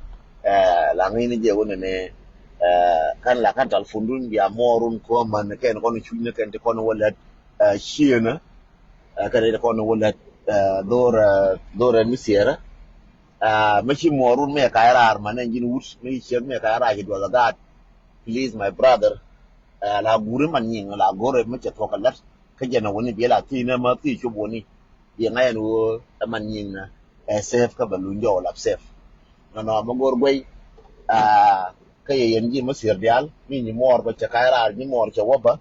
Eh, la ŋi̱n jɛ wä nɛ nɛ, eh, kan la kan tal fundun bia muɔrun kɔ man kɛn kɔn cuc ni kɛn ti kɔn wä lät, eh, cienä. Eh, kɛn ti kɔn wä lät, eh, dhor, eh, dhor ɛn mi thier. Ah, mi ci muɔrun mi ɛ ka̱c raar man ɛn ji̱n wut mi ci ciek mi ɛ ka̱c raar ci duɔth ɛ gaat. Please my brother. Ah, la guri man nyiŋ la guri mi cɛ thuɔk ɛ lät. Kä jɛn ɛ wuni biɛ la thi̱n ɛ ma thi̱n cop wuni. Biɛ ŋa̱c ɛn ɣöö ɛ man nyiŋ ɛ safe kä bɛ luny jɔw lap safe. Nɔnɔ mi go̱r guey. Ah, kä yɛ yɛn ji̱ mi thier diaal mi nyi muɔɔr bä cɛ ka̱c raar nyi muɔɔr cɛ wä bä.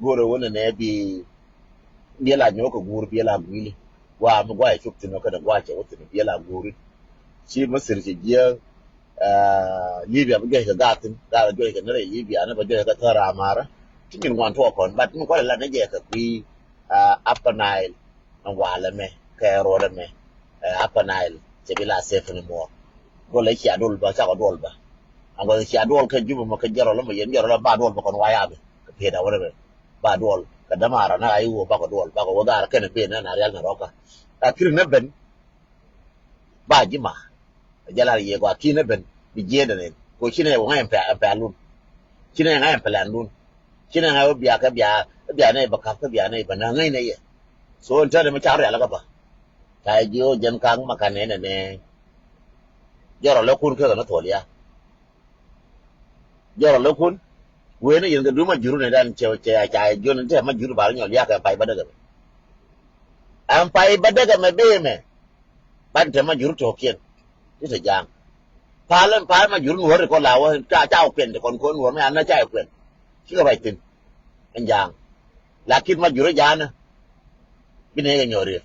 Go̱rɛ wä nɛnɛ bi, bi la nyɔk kɛ guur bi la guili. Gua mi gua cuk thin kɛ dɛ gua cɛ wä thin bi la guuri. Ci Masir cɛ jiɛ, ah, Libya bi juɛc kɛ gathin, gathin juɛc kɛ nɛrɛ Libya ni bɛ juɛc kɛ thära mara. Ti nyin guan tuɔ kɔn, but mi kualɛ la ni jɛ kɛ kui, ah, Upper Nile. Ni walɛ mɛ kɛ rɔɔdɛ mɛ, eh, Upper Nile cɛ bi la safe ni muɔ. Gɔlɛ cia duɔl ba, ca kɔ duɔl ba. An gɔlɛ cia duɔl kɛ Juba mɔ kɛ jɛrɔ lɔ mɔ yɛn jɛrɔ lɔ ba duɔl ba kɔn waya bi kɛ piet a wɛrɛ bɛ. Ba duɔl kɛ dämaarä na ayi wä bakɔ duɔl bakɔ wä gaarä kɛnɛ ben na na rial na rɔkä. Ka kiri nɛ ben ba ji̱ ma. Jɛ lar yɛ gɔaa ki̱n nɛ ben bi jiɛn dɛ nɛn ko ci nɛ wä ŋa̱c ɛn pɛl lun. Ci nɛ ŋa̱c ɛn pɛl lun. Ci nɛ ŋa̱c wä bia kɛ bia bia nɛ bä kap kɛ bia nɛ bä na ŋa̱c nɛ yɛ. So ɛn tɛn mi ca rial kä bä. Ca ji̱ wä jɛn ka̱ŋ ma kan nɛ nɛ nɛ. Jɔrɔ lɛ kun kɛ kɛ nɛ thuɔl ya. Jɔrɔ lɛ kun. Wen ni yɛn kɛ dum a juru ni dan cɛ cɛ ca jun ni tɛ ma juru ba nyɔl ya kɛ pay ba dɛ kɛ. Ɛn pay ba dek ɛmɛ bee mɛ. Ban te ma juru tɔkiɛn ti te ja̱a̱ŋ. Pal ɛn pal ma juru nuɔri kɔ la wä ca ca kuɛn te kɔn kɔn nuɔr mɛ an na ca kuɛn. Cikɛ ruac thin ɛn ja̱a̱ŋ. Lakin ma juru ja̱a̱n. Bi ne kɛ nyɔri.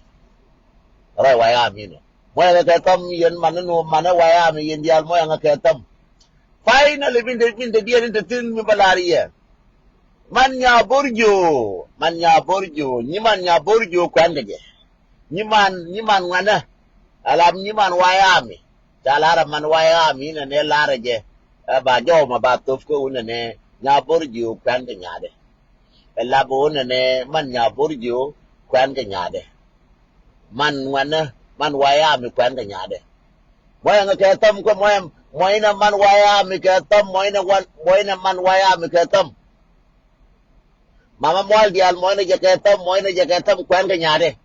Ruac wa ya mi nɔ. Mɔ ya kɛ thɔm yɛn man ni nuɔr man ni wa ya mi yɛn dial mɔ ya kɛ thɔm. Finally, min te, min te diɛn in te thin mi ba lar yɛ. Man nya borjo, man nya borjo, nyi man nya borjo kuɛn kɛ jɛ. Nyi man, nyi man ŋuɛnɛ. Alap nyi man wayami. Ca lar man wayami inɛ nɛ lar jɛ. Ɛ ba jɔw ma ba thop kä wunɛ nɛ nya borjo kuɛn kɛ nyadɛ. Ɛ lap wunɛ nɛ man nya borjo kuɛn kɛ nyadɛ. Man ŋuɛnɛ, man wayami kuɛn kɛ nyadɛ. Mɔyɛ ŋa kɛ thäm kɛ mɔyɛ, mɔyɛ nɛ man wayami kɛ thäm, mɔyɛ nɛ wan, mɔyɛ nɛ man wayami kɛ thäm. Mama mual dial mɔyɛ nɛ jɛ kɛ thäm, mɔyɛ nɛ jɛ kɛ thäm kuɛn kɛ nyadɛ.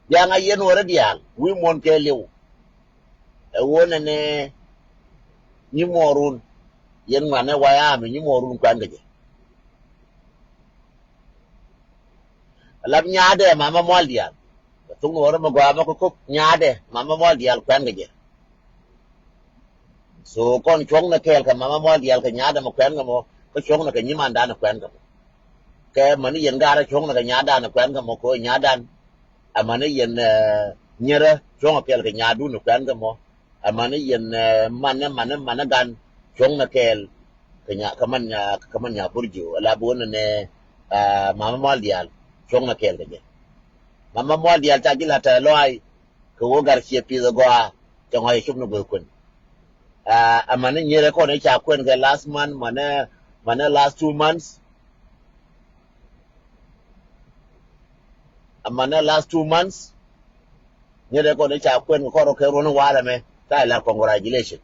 Bia ŋa yɛn wärä dial, wi̱i̱ muɔ̱n kɛ liw. Ɛ wä nɛ nɛ nyi muɔrun, yɛn ŋuanɛ wayami nyi muɔrun kuɛn kɛ jɛ. Lap nyadɛ mama mual dial. Thuk ni wä rɛ mɛ gɔaa mɛ kɛ kok nyadɛ mama mual dial kuɛn kɛ jɛ. So kɔn cuɔ̱ŋ ni kɛɛl kɛ mama mual dial kɛ nyadɛ mɛ kuɛn kɛ mɔ kä cuɔ̱ŋ ni kɛ nyimandan ni kuɛn kɛ mɔ. Kɛ mani yɛn garɛ cuɔ̱ŋ ni kɛ nyadan ni kuɛn kɛ mɔ kɛ nyadan. Ɛ mani yɛn, eh, nyerɛ cuɔ̱ŋ kɛɛl kɛ nyadun ni kuɛn kɛ mɔ. Ɛ mani yɛn, eh, manɛ manɛ manɛ gan Cuɔ̱ŋnɛ kɛɛl kɛ nya, kɛ man nya, kɛ man nya Burju, ala bi wä nɛ nɛ, ah, Mama Mual Diaal. Cuɔ̱ŋnɛ kɛɛl kɛ jɛ. Mama Mual Diaal ca ji̱ la̱t tɛth lɔaac kɛ ɣöö Gat ciɛ pith ɛ gɔaa, cɛ ŋɔ̱c ɛ cop ni guäth kuën. Ah, amäni nyierɛ kɔn i̱ ca kuɛn kɛ last month, manɛ, manɛ last two months. Amäni last two months, nyierɛ kɔn i̱ ca kuɛn kɛ kɔr kɛ ruɔ̱n walɛ mɛ, ca ilar congratulation.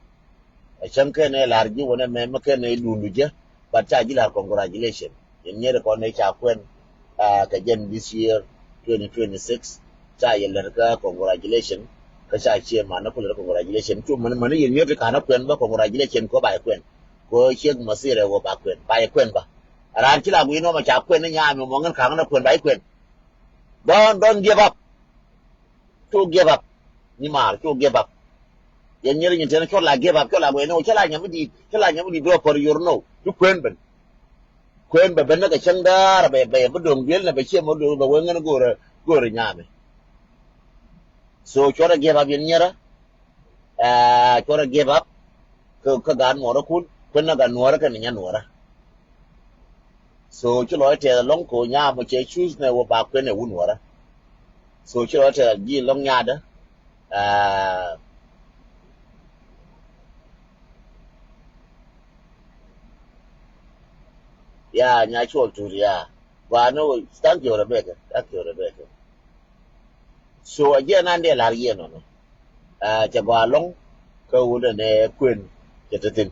Ɛ cäŋ kɛn ɛ lar ji̱ wänɛ mɛ, mɛ kɛn ɛ dundu jɛ, but ca ji̱ lar congratulation. Yɛn nyierɛ kɔn i̱ ca kuɛn, ah, kɛ jɛn this year, twenty twenty-six, ca yɛ lɛr kä congratulation. Kä ca ciɛ manɛ kulɛ congratulation. Cu mani, mani yɛn nyier ti ka̱n a kuɛn bä congratulation kɔ ba yɛ kuɛn. Kɔ ciek masirɛ wä ba kuɛn, ba yɛ kuɛn bä. Raan ci la gui̱n wä ma ca kuɛn ni nyaami mɔ ŋän ka̱n a kuɛn ba yɛ kuɛn. Don't, don't give up. Cu give up. Ni maar, cu give up. Yɛn nyier nyin tɛn cɔ la give up, cɔ la gui̱n wä, cɔ la nyam mi di̱i̱t, cɔ la nyam mi di̱i̱t dɔɔ pär yor no. Cu kuɛn ben. Kuɛn bɛ ben ni kɛ cäŋ däär bɛ, bɛ, bɛ do̱ŋ duël nɛ bɛ ciɛ mɔ do̱ŋ bɛ wee ŋän go̱rɛ, go̱rɛ nyaamɛ. So cuɔrɛ give up yɛn nyierä. Ɛ, cuɔrɛ give up. Kä, kä gaat nuɔrä kun kuɛn ni gaat nuɔrä kɛn ni nya nuɔrä. So ci lɔc tɛth ɛlɔ̱ŋ kɛ nyaamɛ cɛ choose nɛ wä ba kuɛn ɛ wun nuɔrä. So ci lɔc tɛth ji̱ ɛlɔ̱ŋ nyaadä. Ɛ, ya, nya cuɔl tut ya. Gɔaa ni wä, thank you Rebecca, thank you Rebecca. So a jiɛ nan dee lar yɛ nɔnɔ. Ɛ, cɛ gɔaa ɛlɔ̱ŋ kä wun ɛnɛ kuɛn cɛ te thi̱n.